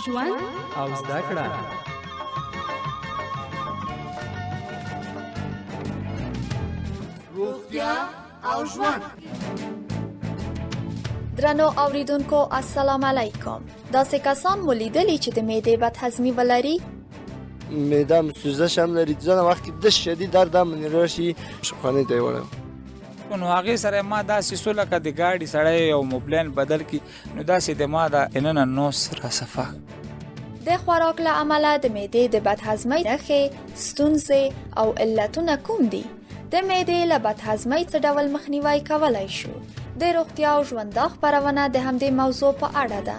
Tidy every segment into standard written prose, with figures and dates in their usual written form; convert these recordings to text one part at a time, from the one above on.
ژوند او زده کړه. روغتیا او ژوند. درنو اوریدونکو، السلام علیکم. داسې کسان مو لیدلي چې د معدې بدهضمي ولري؟ معده مې سوزش هم لري، ځنه وخت کې د شدید درد هم راشي، شفاخانې ته یې وړم. نو هغې سره ما داسې سو لکه د ګاډي سړی یو موبلین بدل کی، نو داسې د ما د دننه نوس را صفا. د خوراک له امله د معدې د بدهضمۍ نښې، ستونزې او علتونه کوم دي؟ د معدې له بدهضمۍ څه ډول مخنیوی کولای شو؟ د روغتیا او ژوند دا خپرونه د همدې موضوع په اړه ده.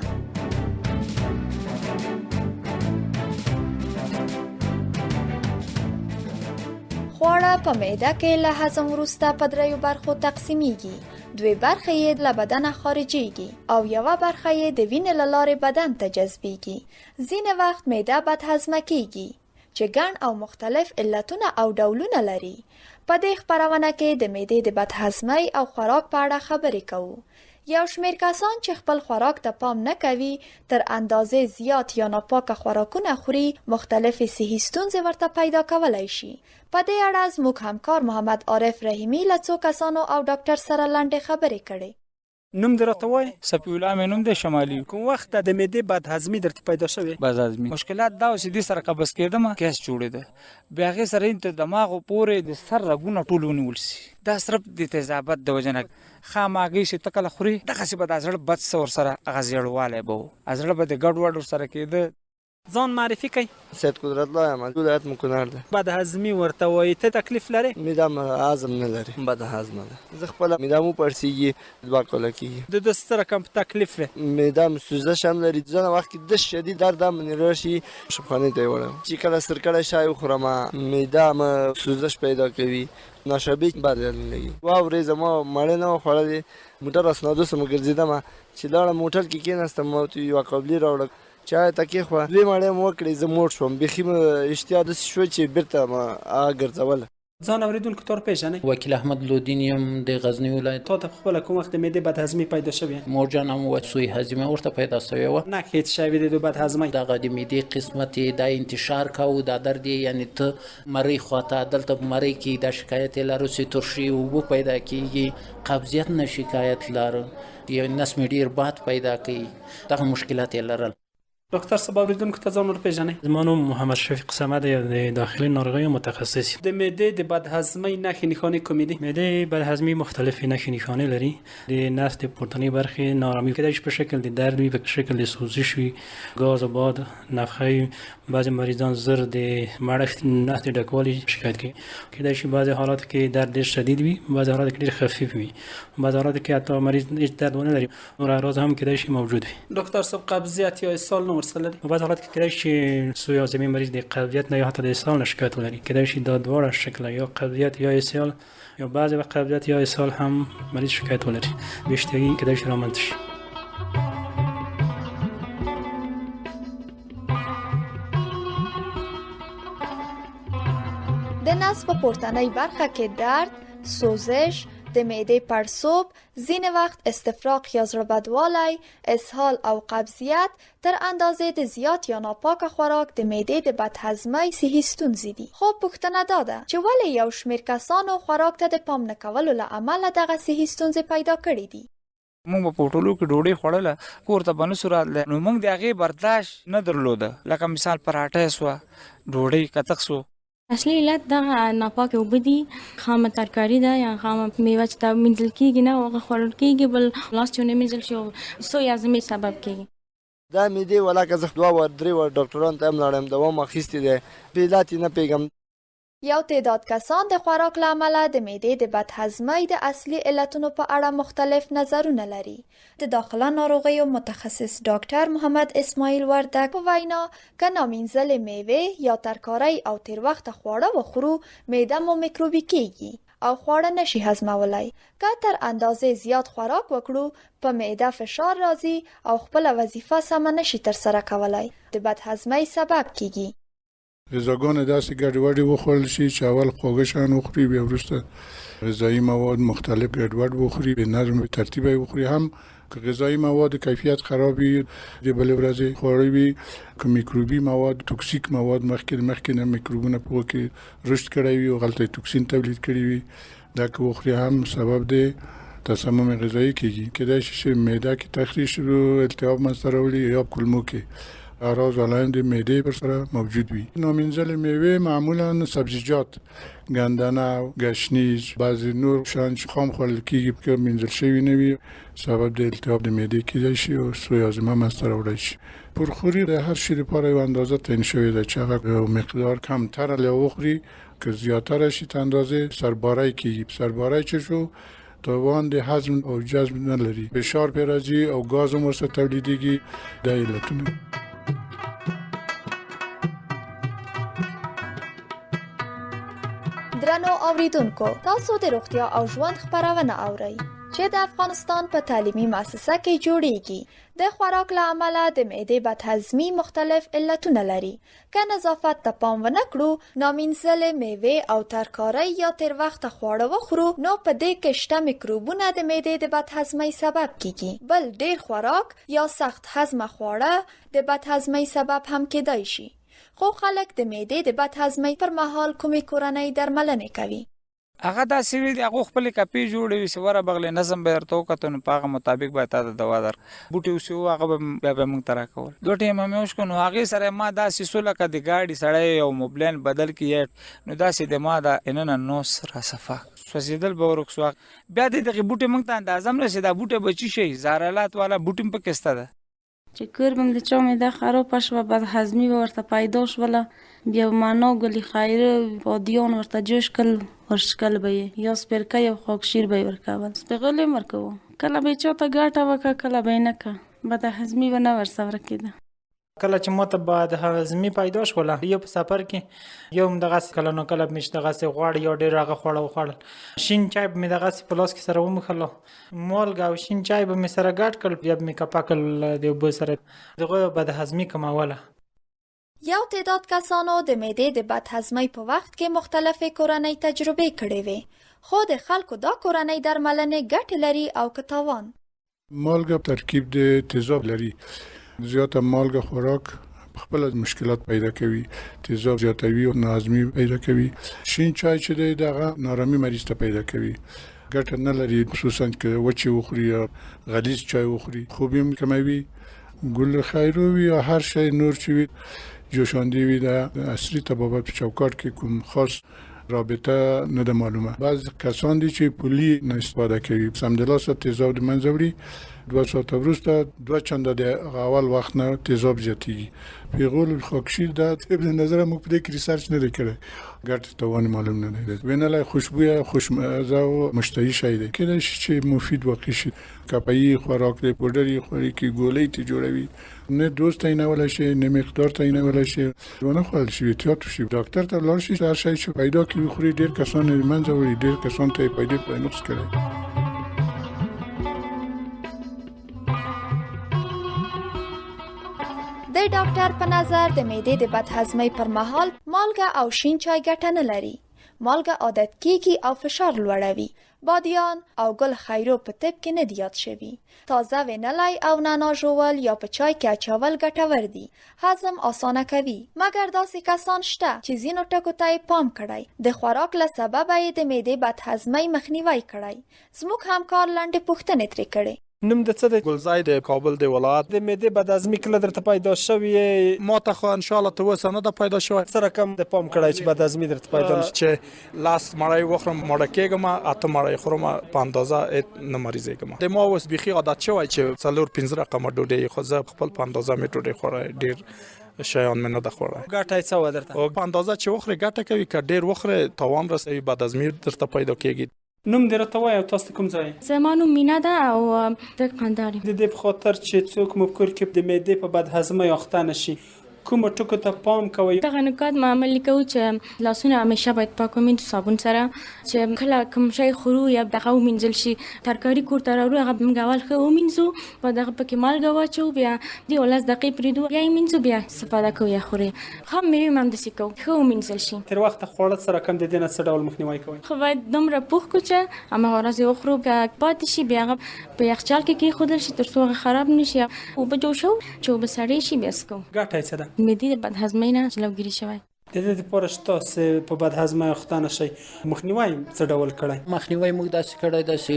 خواړه په معده کې له هضم وروسته په دریو برخو تقسیمیږي. دوې برخې یې له بدنه خارجیږي او یوه برخه یې د وینې له لارې بدن ته جذبیږي. ځینې وخت معده بدهضمه کیږي چې ګڼ او مختلف علتونه او ډولونه لري. په دې خپرونه کې د معدې د بدهضمۍ او خوراک په اړه خبرې کوو. یو شمېر کسان چې خپل خوراک ته پام نه کوي، تر اندازې زیات یا ناپاکه خوراکونه خوري، مختلفې صحي ستونزې ورته پیدا کولای شي. په دې اړه زموږ همکار محمد عارف رحیمي له څو کسانو او ډاکټر سره لنډې خبرې کړې. نوم دې راته وایې؟ صفي الله مې نوم دی، شمالي. کوم وخت د معدې بدهضمي درته پیدا شوې؟ بدهضمي مشکلات دا و چې دې سره قبض کېدم، ګیس جوړېده، بیا هغې سره یې تر دماغو پورې د سر رګونه ټول ونیول شي. دا صرف د تیزابت د وجې نه، خامه هګۍ چې ته کله خورې دغسې به دا زړه بد څه ورسره هغه زیړوالی به و، زړه به د ګډ وډ ورسره کېده. ځان معرفي کړئ. سید قدرت الله یم، ولایت مو کونړ دی. بدهضمي ورته وایي، ته تکلیف لرې؟ معده مې هضم نه لري، بدهضمه ده. زه خپله معده مو پړسېږي، 2 کاله کېږي. د ده څه رقم په تکلیف وې؟ معده مې سوزش هم لري، ځنه وخت کې د شدید درد هم راشي، شفاخانې ته یې وړم. چې کله سرکړی شی وخورم معده مې سوزش پیدا کوي، ناشابې بد لګي. دوه ورځې ما مړې نه وه خوړلې، موټر اسنادو سره ګرځېدم، چې لاړم هوټل کې کېناستم، ما ورته یوه قابلي راوړه، چای ته کېښوه، دوې مړې مې وکړې، زه موړ شوم، بیخي مې اشتها داسې شوه چې بېرته مې هغه ګرځوله. ځان اورېدونکو ته ورپېژنئ. وکیل احمد لودین یم، د غزني ولایت. تا ته په خپله کوم وخت د معدې بدهضمي پیدا شوې؟ مور جان هم وه، سوء هضمه ورته پیدا شوې وه. نښې څه شی وې د بدهضمۍ؟ دغه د معدې قسمت یې دا انتشار کاوه، دا درد یې یعنې ته مرۍ خواته، دلته په مرۍ کې دا شکایت یې لرو چې ترشي اوبه پیدا کېږي، قبضیت نه شکایت لاره، یو نس مې ډېر باد پیدا کوي، دغه مشکلات یې لرل. ډاکټر صاحب، اورېدونکو ته ځان ورپېژنئ. زما نوم محمد شفیق صمد دی، د داخلي ناروغیو متخصص یم. د معدې د بدهضمۍ نښې نښانې کومې دي؟ معدې بدهضمي مختلفې نښې نښانې لري. د نس د پورتنۍ برخې ناارامي کېدای شي په شکل د درد وي، په شکل د سوزش وي، ګاز او باد، نفخه وي. بعضې مریضان زر د مړښت، نس د ډکوالي شکایت کوي. کېدای شي بعضې حالاتو کې درد ډېر شدید وي، بعضې حالاتو کې ډېر خفیف وي، بعضې حالاتو کې حتی مریض هېڅ درد ونه لري، نور اعراض هم کېدای شي موجود وي. ډاکټر صاحب، قبضیت یا اسهال نه ورسره لري؟ په بعضې حالاتو کې کېدای شي سوء هاضمې مریض د قبضیت نه یا حتی د اسهال نه شکایت ولري. کېدای شي دا دواړه شکله، یا قبضیت یا اسهال، یا بعضې وخت قبضیت یا اسهال هم مریض شکایت ولري. بې اشتهايي کېدای شي رامنځته شي. د نس په پورتنۍ برخه کې درد، سوزش، د معدې پړسوب، ځینې وخت استفراق یا زړه بدوالی، اسهال او قبضیت، تر اندازې د زیات یا ناپاکه خوراک د معدې د بدهضمۍ صحي ستونزې دي. خو پوښتنه دا ده چې ولې یو شمېر کسانو خوراک ته د پام نه کولو له امله دغه صحي ستونزې پیدا کړې دي؟ موږ به په هوټلو کې ډوډۍ خوړله، کور ته به نه سو راتلی، نو موږ د هغې برداشت نه درلوده، لکه مثال پراټه سوه، ډوډۍ کتخ سو. اصلي علت دغه ناپاکې اوبه دي، خامه ترکاري ده یا خامه میوه چې دا مینځل کېږي نه، هغه خوړل کېږي، بل لاس چې ونه مینځل شي سوء هاضمې سبب کېږي. دا معدې ولاکه زه 2 وار 3 وار ډاکټرانو ته هم لاړم، دوا مې اخیستې ده، په علت یې نه پوهېږم. یو تعداد کسان د خوراک له امله د معدې د بدهضمۍ د اصلي علتونو په اړه مختلف نظرونه لري. د داخله ناروغیو متخصص ډاکټر محمد اسماعیل وردګ په وینا، که نامینځلې میوې یا ترکارۍ او تېر وخته خواړه وخورو، معده مو میکروبي کېږي او خواړه نشي هضمولی. که تر اندازې زیات خوراک وکړو، په معده فشار راځي او خپله وظیفه سمه نشي ترسره کولی، د بدهضمۍ سبب کېږي. غذاګانې داسې ګډوډې وخوړل شي چې اول خواږه شیان وخوري، بیا وروسته غذایي مواد مختلف ګډوډ وخوري، بې نظم بې ترتیبه یې وخوري. هم که غذایي موادو کیفیت خراب وي، د بلې ورځې خواړه وي، که میکروبي مواد، توکسیک مواد مخکې د مخکې نه میکروبونه په هغو کې رشد کړی وي او هلته یې توکسین تولید کړي وي، دا که وخوري هم سبب د تسمم غذایي کیږي. کیدای شي چې معده کې تخریش التهاب منځته راوړي یا کولمو کې اعراض علایم د معدې پر سره موجود وي. نامینځلې میوې معمولا سبزیجات، ګندنه، ګشنیز، بعضې نور شیان چې خام خوړل کیږي که مینځل شوي نه وي سبب د التهاب د معدې کیدای شي او سوء هاضمه منځته راوړای شي. پرخوري د هر شي لپاره یوه اندازه تعین شوې ده چې هغه یو مقدار کمتره له وخوري، که زیاتره شي تر اندازې سرباری کیږي، په سرباری چې شو توان د هضم او جذب نه لري، فشار پرې راځي او ګاز هم ورسره تولیدیږي، دا علتونه دي. درنو اوریدونکو تاسو د روغتیا او ژوند خپرونه اورئ چې د افغانستان په تعلیمي مؤسسه کې جوړیږي. د خوراک له امله د معدې بدهضمي مختلف علتونه لري. که نظافت ته پام ونه کړو، نامینځلې میوې او ترکارۍ یا تېر وخته خواړه وخورو نو په دې کې شته میکروبونه د معدې د بدهضمۍ سبب کیږي. بل ډېر خوراک یا سخت هضمه خواړه د بدهضمۍ سبب هم کېدای شي. خو خلک د معدې د بدهضمۍ پر مهال کومې کورنۍ درملنې کوي؟ هغه داسې وي د هغو خپلې کپې جوړې وي چې وره بغلې نظم به درته وکتو نو په هغه مطابق به تا ته دوا در بوټي اوسې وو هغه به بیا به موږ ته راکول دوه ټیمه مې وشکو نو هغې سره ما داسې سو لکه د ګاډي سړی یو موبلین بدل کړي یا نو داسې د ما د اننه نوس را صفا سوځېدل به ورک سو بیا د دغې بوټي موږ ته اندازه هم نه شي دا بوټی به چی شي زهرالات والا بوټي هم پکې سته ده. چې کور به مې د چا معده خرابه شوه، بد هضمي به ورته پیدا شوله، بیا به معنا ګلي خیره، بادیان ورته جوش کړل، ورڅښل به یې، یا سپېرکی او خاکشیر به یې ورکول، سپېغلې هم ورکوو، کله به یې چاته ګټه وکړه، کله به یې نه کړه، بد هضمي به نه ورڅه ورکېده. کله چې ماته بد هضمي پیدا شوله، یو په سفر کې، یو هم دغسې کله نا کله به مې چې دغسې غوړ یا ډېر هغه خواړه وخوړل، شین چای به مې دغسې په لاس کې سره وموښلو، مالګه او شین چای به مې سره ګډ کړ، بیا به مې کپه کړ د اوبو سره، دغه بد هضمي کموله. یو تعداد کسانو د معدې د بد هضمۍ په وخت کې مختلفې کورنۍ تجربې کړې وې، خو د خلکو دا کورنۍ درملنې ګټې لري او که تاوان؟ مالګه ترکیب د تیزاب لري، زیاته مالګه خوراک په خپله مشکلات پیدا کوي، تیزاب زیاتوي او ناهضمي پیدا کوي. شین چای چې دی دغه نارامی مریض ته پیدا کوي، ګټه نه لري، خصوصا که وچې وخوري یا غلیظ چای وخوري، خوب یې هم کموي. ګل خیرو وي یا هر شی نور چې وي، جوشاندې وي، د عصري طبابت په چوکاټ کې کوم خاص رابطه نه ده معلومه. بعض کسان دي چې پولي نه استفاده کوي، سمدلاسه تیزاب د منځه وړي، 2 ساعته وروسته 2 چنده د هغه اول وخت نه تیزاب زیاتیږي. پیغول خاکشیر ده طب له نظره موږ په دې کې ریسرچ نه دی کړی، ګټه تاوان معلوم نه دی. وینلی خوشبویه، خوشمزه او مشتهي شی دی، کیدای شي چې مفید واقع شي. کپهیي خوراک دی، پوډر یې خوري، کې ګولۍ ترې جوړوي، نه دوز تعینولی شي نه مقدار تعینولی شي. ونه خوړل شي، احتیاط وشي، ډاکټر ته لاړ شي، هر شی چې پیدا کړي وخوري. ډېر کسان یې له منځه وړي، ډېر کسان ته یې پیدې پای نقص کړی. د ډاکټر په نظر د معدې د بدهضمۍ پر مهال مالګه او شین چای ګټه نه لري. مالګه عادت کیږي او فشار لوړوي. بادیان او ګل خیرو په طب کې نه دي یاد شوي. تازه وینلی او نعنا ژوول یا په چای کې اچول ګټور دي، هضم اسانه کوي. مګر داسې کسان شته چې ځینو ټکو ته یې پام کړی، د خوراک له سببه یې د معدې بدهضمۍ مخنیوی کړی. زموږ همکار لنډې پوښتنې ترې کړې. نوم د څه دی؟ ګلزای د کابل د ولایت. د معدې بدهضمي کله درته پیدا شوې؟ ماته خو انشاالله تر اوسه نه ده پیدا شوې. څه رقم د پام کړی چې بدهضمي درته پیدا نشي؟ چې لس مړی وخورم مړه کېږم، 8 مړی خورم په اندازه هېڅ نه مریضېږم. د ما اوس بیخي عادت شوی چې 4-5 رقمه ډوډۍ، خو زه خپل په اندازه مې ډوډۍ خوړی، ډېر شیان مې نه ده خوړی. ګټه یې څه وه درته؟ په اندازه چې وخورې ګټه کوي، که ډېر وخورې تاوان رسوي، بدهضمي درته پیدا کېږي. نوم دې راته وایه او تاسو د کوم ځای یې؟ زما نوم مینا ده او د قندهار یم. د دې په خاطر چې څوک مو په کور کې د معدې په بدهضمۍ اخته نه شي، کومو ټکو ته پام کوئ؟ دغه نکات ما عملي کوو چې لاسونه همیشه باید پاک ومینځو صابون سره، چې کله کوم شی خورو یا دغه ومینځل شي. ترکاري کور ته راوړو، هغه موږ اول ښه ومینځو، بعد هغه پکې مالګه واچوو، بیا د یو لس دقیقې پرېږدو، بیا یې مینځو، بیا استفاده کوو یا خورو. خام مېوې هم همداسې کوو، ښه ومینځل شي. تېر وخته خواړه څه رقم د دې نه څه ډول مخنیوی کوئ؟ خو باید دومره پوخ کړو چې هماغه ورځ یې وخورو، که پاتې شي بیا هغه په یخچال کې کېښودل شي تر څو هغه خراب نه شي. اوبه جوشوو، چې اوبه سړې شي بیا څکو. ګټه یې څه ده؟ معدې د بدهضمۍ نه جلوګیري شوی. د دې لپاره چې تاسې په بدهضمۍ اخته نه شئ مخنیوی څه ډول کړی؟ مخنیوی موږ داسې کړی دی چې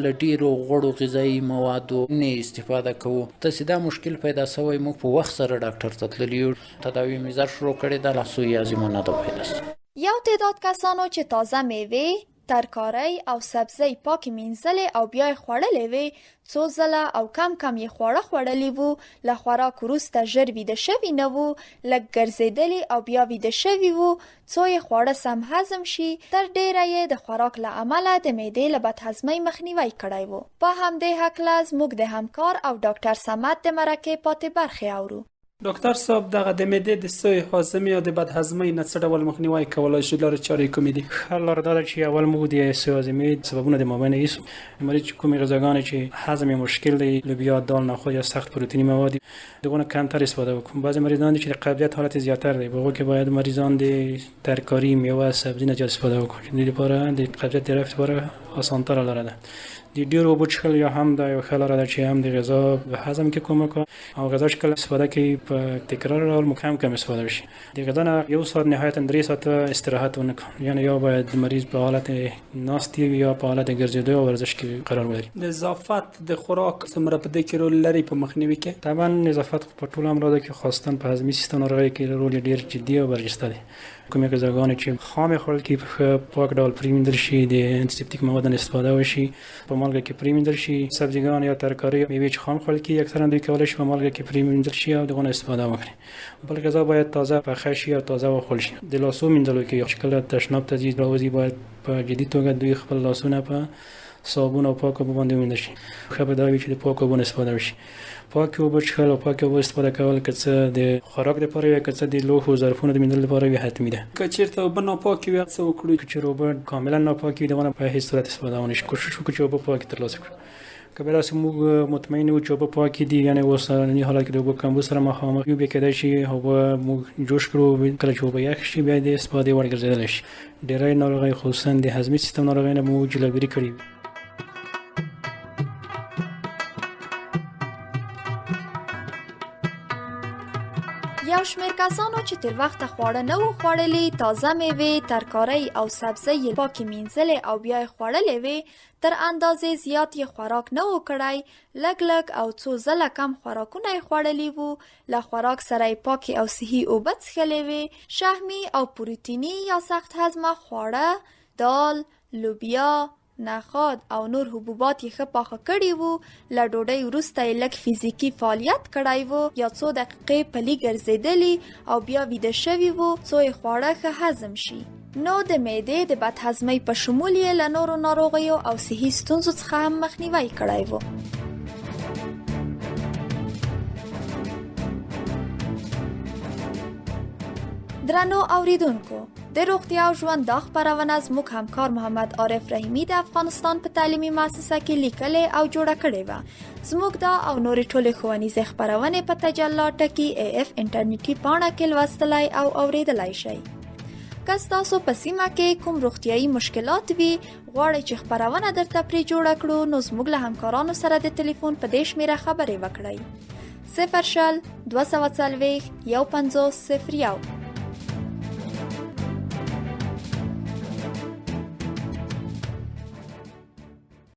له ډېرو غوړو غذایي موادو نه استفاده کوو. تاسې دا مشکل پیدا شوی، موږ په وخت سره ډاکټر ته تللي یو، تداوي مې زر شروع کړې ده، لا سوء هاضمه نه ده پیدا شوې. یو تعداد کسانو چې تازه مېوې، ترکارۍ او سبزۍ پاکې مینځلې او بیا یې خوړلې وې، څو ځله او کم کم یې خواړه خوړلي وو، له خوراک وروسته ژر ویده شوي نه وو، لږ ګرځېدلي او بیا ویده شوي وو، څو یې خواړه سم هضم شي، تر ډېره یې د خوراک له امله د معدې له بدهضمۍ مخنیوی کړی و. په همدې هکله زموږ د همکار او ډاکټر صمد د مرکې پاتې برخې اورو. ډاکتر صاحب دغه د معدې د سوء هاضمې او د بد هضمۍ نه څه ډول مخنیوی کولای شو، لارې چارې یې کومې دي؟ ښه لاره دا ده چې اول موږ د سوء هاضمې سببونه د مابینه ایسو. مریض چې کومې غذاګانې چې هضم یې مشکل دی، لوبیا، دال، نخود یا سخت پروتیني مواد دي، دغو نه کمتر استفاده وکړو. بعضې مریضان دي چې د قبضیت حالت یې زیاتر دی، په هغو کې باید مریضان د ترکاري، میوه، سبزي نه زیات استفاده وکړو چې د دې لپاره د قبضیت د رفع لپاره اسانتره لاره ده. د ډېرو اوبو څښل یا هم دا یو ښه لاره ده چې هم د غذا په هضم کې کومک او غذا چې کله استفاده کوي په تکرار ډول مو کم کم استفاده وشي. د غذا نه یو ساعت نهایتا 3 ساعته استراحت ونه کړو، یعنی یا باید مریض په حالت ناستې وي یا په حالت ګرځېدو او ورزش کې قرار ولري. نظافت د خوراک څومره په دې کې رول لري په مخنیوي کې؟ طبعا نظافت خو په ټولو امراضو کې خاصتا په هضمي سیستم ناروغیو کې رول یې ډېر جدي او برجسته دی. کومې غذاګانې چې خامې خوړل کېږي په ښه پاک ډول پرېمینځل شي، د انټيسپټیک موادو نه استفاده وشي، په مالګه کې پرېمینځل شي. سبزیګان یا ترکاري میوې چې خام خوړل کېږي اکثرا دوی کولی شي په مالګه کې پرېمینځل شي او دغو نه استفاده وکړي. بل غذا باید تازه پخه شي او تازه وخوړل شي. د لاسو مینځلو کې چې کله تشناب ته ځي راوځي باید په جدي توګه دوی خپل لاسونه په صابون او پاکو اوبو باندې ومینځل شي. ښه به دا وي چې د پاکو اوبو نه استفاده وشي. پاکې اوبه څښل او پاکې اوبه استفاده کول که څه د خوراک لپاره وي که څه د لوښو ظرفونو د مینځلو لپاره وي حتمي ده. که چیرته اوبه ناپاکې وي څه وکړو؟ که چیرې اوبه کاملا ناپاکې وي د هغو نه په هیڅ صورت استفاده ونه شي. کوشش وکړو چې اوبه پاکې ترلاسه کړو. که بیا داسې موږ مطمئن یو چې اوبه پاکې دي، یعنې اوسني حالت کې د اوبو کمبود سره مخامخ یو، بیا کیدای شي اوبه موږ جوش کړو، کله چې اوبه یخ شي بیا د استفادې وړ ګرځېدلی شي. ډیری ناروغۍ خصوصا د هضمي سیستم ناروغۍ نه به موږ جلوګیري کړې وي. یو شمېر کسانو چې تیر وخته خواړه نه وو خوړلي، تازه میوې، ترکارۍ او سبزۍ یې پاکې مینځلې او بیا یې خوړلې وې، تر اندازې زیات یې خوراک نه و کړی، لږ لږ او څو ځله کم خوراکونه یې خوړلي وو، له خوراک سره یې پاکې او صحي اوبه څښلې وې، شحمي او پروتیني یا سخت هضمه خواړه، دال، لوبیا، نخاد او نور حبوبات یې ښه پاخه کړي وو، له ډوډۍ وروسته یې لږ فزیکي فعالیت کړی و یا څو دقیقې پلي ګرځېدلي او بیا ویده شوي وو څو یې خواړه ښه هضم شي. نو د معدې د بدهضمۍ په شمول یې له نورو ناروغیو او صحي ستونزو څخه هم مخنیوی کړی و. درنو اوریدونکو، د روغتیا او ژوند دا خپرونه زموږ همکار محمد عارف رحیمي د افغانستان په تعلیمي مؤسسه کې لیکلې او جوړه کړې وه. زموږ دا او نورې ټولې ښوونیزې خپرونې په تجلا ټکی ای اف انټرنیټي پاڼه کې لوستلای او اوریدلای شئ. که ستاسو په سیمه کې کوم روغتیایي مشکلات وي، غواړئ چې خپرونه درته پرې جوړه کړو، نو زموږ له همکارانو سره د ټلیفون په دې شمیره خبرې وکړئ: 0 20 240 15 01.